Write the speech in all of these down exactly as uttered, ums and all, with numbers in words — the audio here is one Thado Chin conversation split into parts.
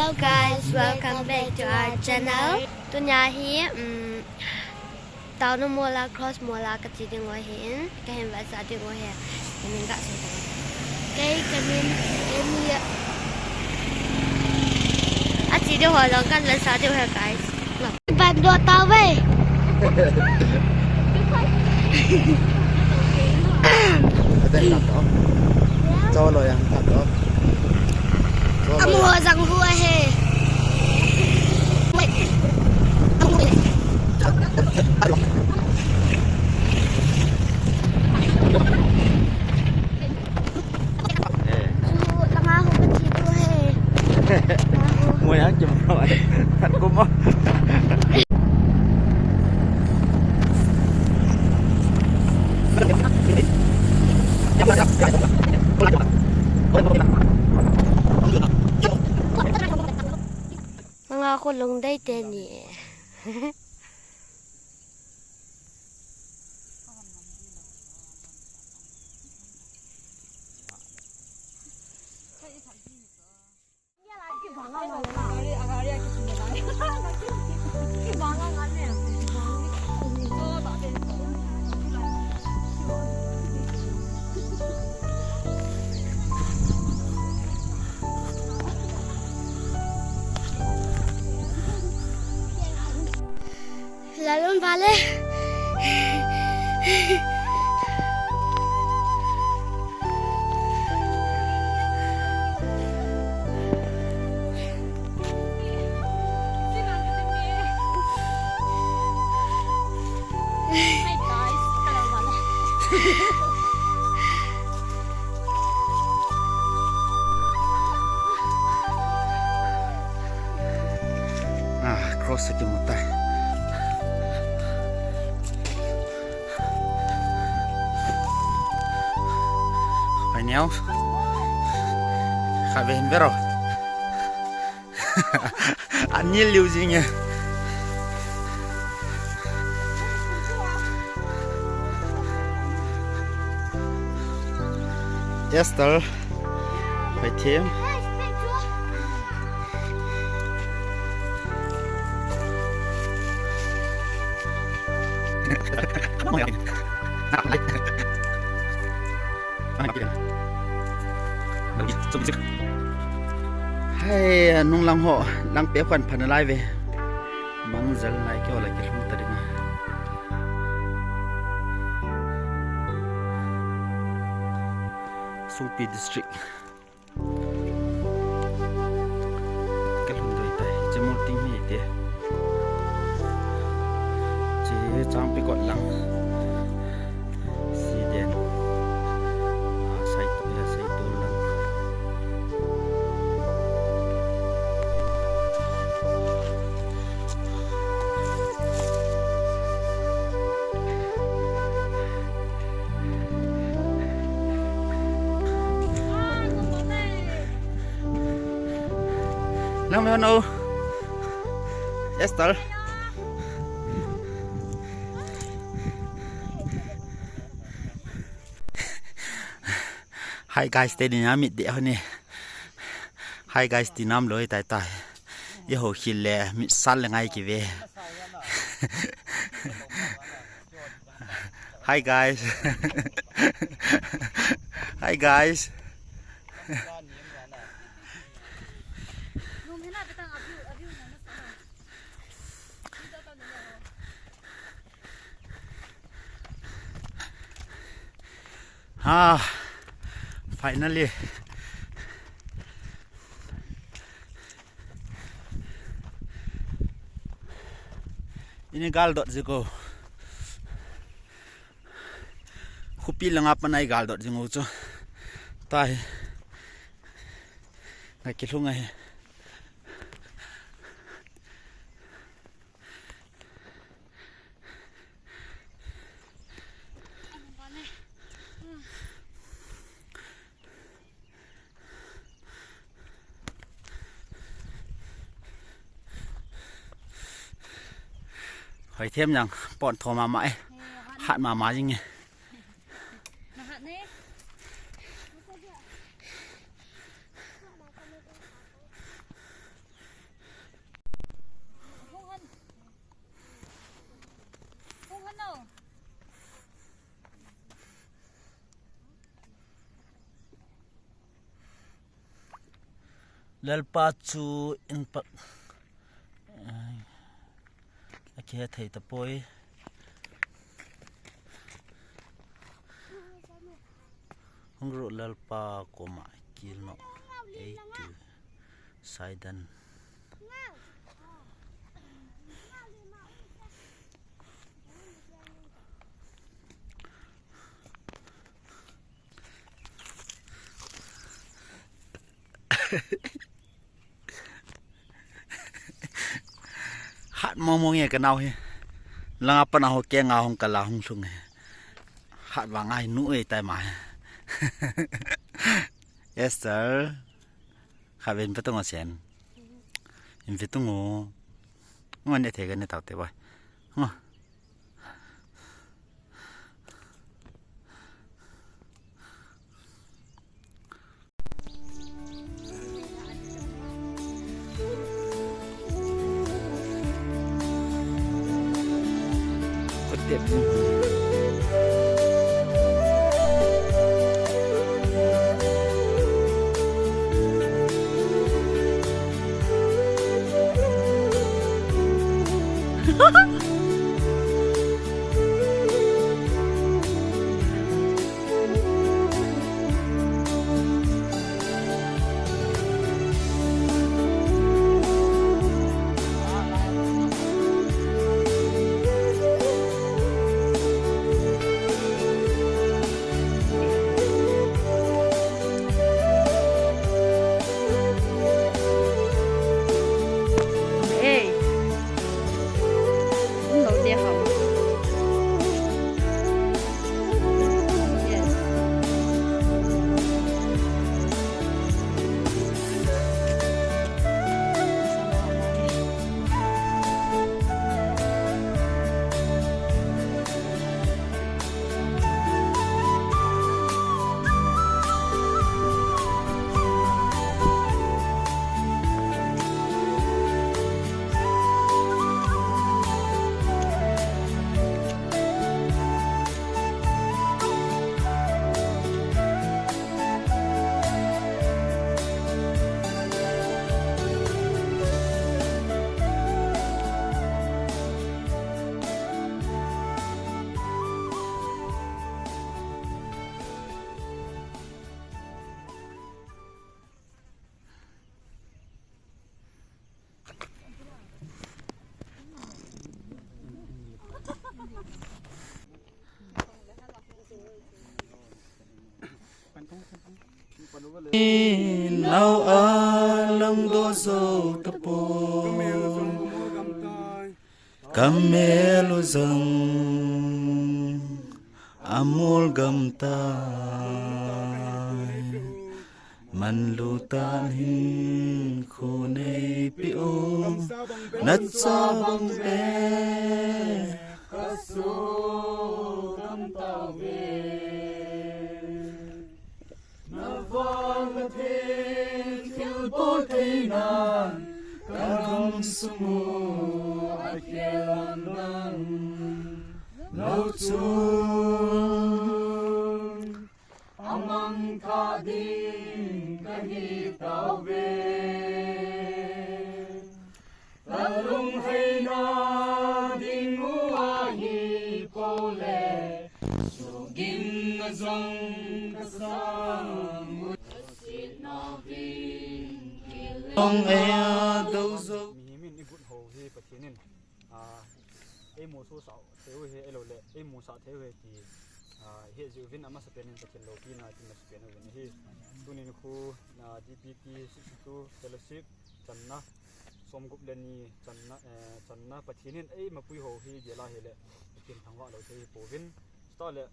Hello guys, welcome back to our channel. Tunia hi, um, Taona Mall a, Cross Mall a kache ding u ahin, kahin vetsah ding u ahi. Kamin gasei tau. Kei kamin Amy. Ache ding ho jong kahin vetsah ding u ahi, guys. Ban do tau ve. Ate kap to. Cholo yang kap to. Cholo. Amu yang. Jang hu ahi. Mo yang kim mo. Kan ko mo. Nga ko lungdei teni. Lalun vale. Ah, cross sa kimu tai. Pai neo. Kha ve hin vero. Anil liu jing e. Esther. Pai them. Hai, nung lang ho, lang pe khuan phan lai ve. Mang jal nai ke ho la kilhung ta ding a. Songpi District. Ka lhun doi tai, che mol ting hi te. Che chang pi kot lang. Si den. A, sai tu, ya, sai tu lang. Nang me no. Esther. Hi guys, te din amit de hone. Hi guys, ti nam loi tai tai. Ye ho khil le mit sal le ngai ki ve. Hi guys. Hi guys. Ah, finally. Ini gal dot jiko. Khopi langa panai gal dot jing u chu. Tai. Ngai kilhung ahi. Hoi them jang, pon tho mama e. Hat mama jing e. Na hat ne. Lalpa chu in pak, eh, akihe thei tapoi. Hung ru Lalpa koma kil no. Ei tu saidan. Hat mong mong e ka nau hi. Langa pana ho ke nga hong kala hong sung he. Hat vang ai nu e tai ma he. Esther. Kha ven pa tung o sen. In ve tung o. Ngon ne the ka ne tau te ba. Ngo. Hey. Hung lo te ham. Yes. Nau a lang do zo tapon. Kamel u zong amol gam tai. Man lu tan hin khu nei pi u. Nat sa bang be ka su gam tau ve. Na vang na thil bol thei nan ka gam sung u a khel an dan lo chung a mang kha ding ka hi tau ve. Ka lung hei na ding u a hi po le, su gim na zong ka sang u. Ong e a do zo. Mihem in i gut ho hi Pathian in, ah, ei mu su sa thei u hi, ei lo le, ei mu sa thei u hi ti, ah, he ziu vin a masa pen in Pathian lo pi na ti masa pen u vin hi. Tunin khu, ah, D P T sixty-two Fellowship channa, som gup le ni channa, eh, channa Pathian in ei mapui ho hi gel a hi le, Pathian thangvah lo thei hi po vin. Sta le,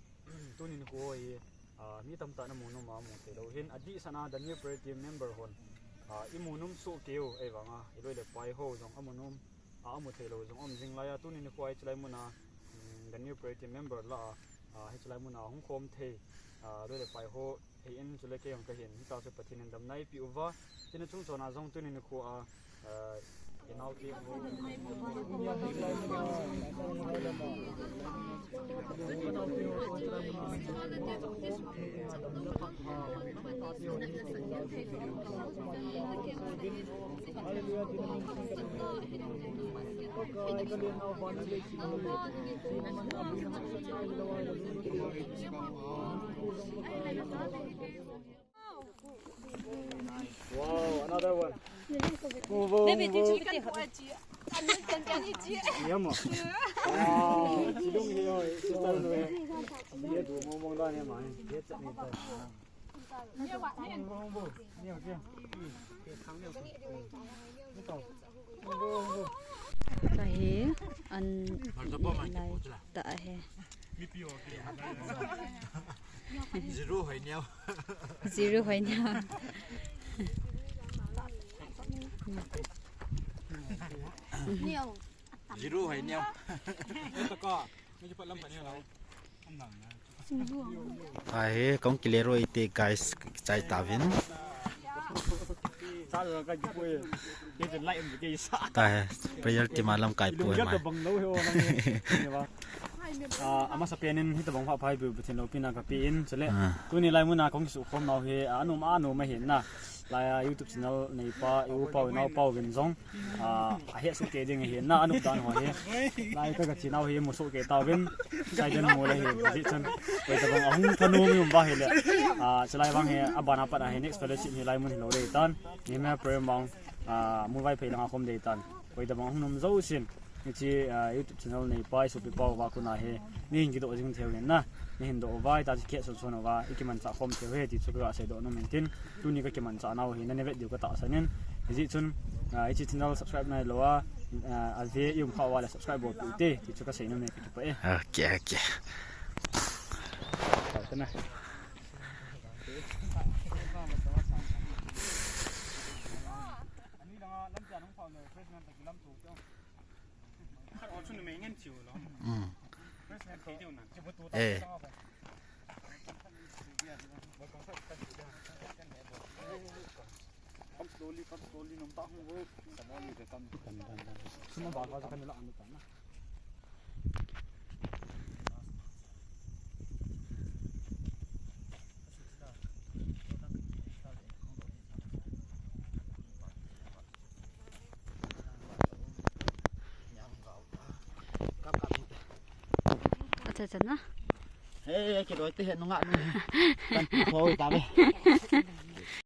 tunin khu ho hi, ah, mi tamtah na mu nom a mu thei lo hin. A di sana The New Prayer Team member hon, ah, i mu nom su keu, ei vang a, i loi le pai ho zong a mu nom a, a mu thei lo zong om zing lai a, tunin khu a hi chilai mun a, mm, The New Prayer Team member la a, ah, hi chilai mun a hung khom thei, ah, loi le pai ho, Hei in chule kei jong ka hin, hita chu Pathen in damna eipe uva. Tina chung chona jong tunin khu a, eh, Wow, another one. Move, move, move. Wow, chidong hi, sister no. Ye du mong mong da ne ma. Ye chat ne ta. Move, move, move. Tahi an lai ta he. Zero hoi niau. Zero hoi niau. Zero hoi niau. Ai, kong kile ro ite guys, chai tavin. Tahi, prayer team alam kai pu mai. Ah, amasa penin hitabang pha phai bu Pathen loupina kapen, chule. Ah. Tuni lai muna kong kisukhom nau hi, ah, anum anum ahin na. Lai a YouTube channel neipa, i upa, i naopa uvin jong. Ah, ahet soh kei ding ahin na, anop dan ho hi. Lai ka, ka chinau hi mu soh kei tauvin. Saiden mu le hi, jeh chun. Koi tabang ahung thanom i um uva hile. Ah, chulai vang hi, abana pat a hi next fellowship hi lai mun hilou dei tan. Nehemiah prayer mount, ah, Muivaiphei langa khom dei tan. Koi tabang ahung nom jousen. Hiche, ah, YouTube channel neipa, i sopipa uva kona hi, neihin kidoh jing thei uvin na, neihin doh uva, ita chu kihet son son uva, i kimanchah khom thei uve ti chu ka seidoh nom in tin, tuni ka kimanchah nau hi, nana vet diu ka tahsan in, hijeh chun, ah, hiche channel subscribe nailou a, ah, ave i um kha uva le subscribe bol peh ute, ti chu ka sei nom e, ka kipah e. Ok, ok. Mm. Eh. Come slowly, come slowly, nom ta hung go. Suma ba ka kan la an ta na. Acha, acha na. Hey, kidoi te he nunga nu. Kan ho ta be.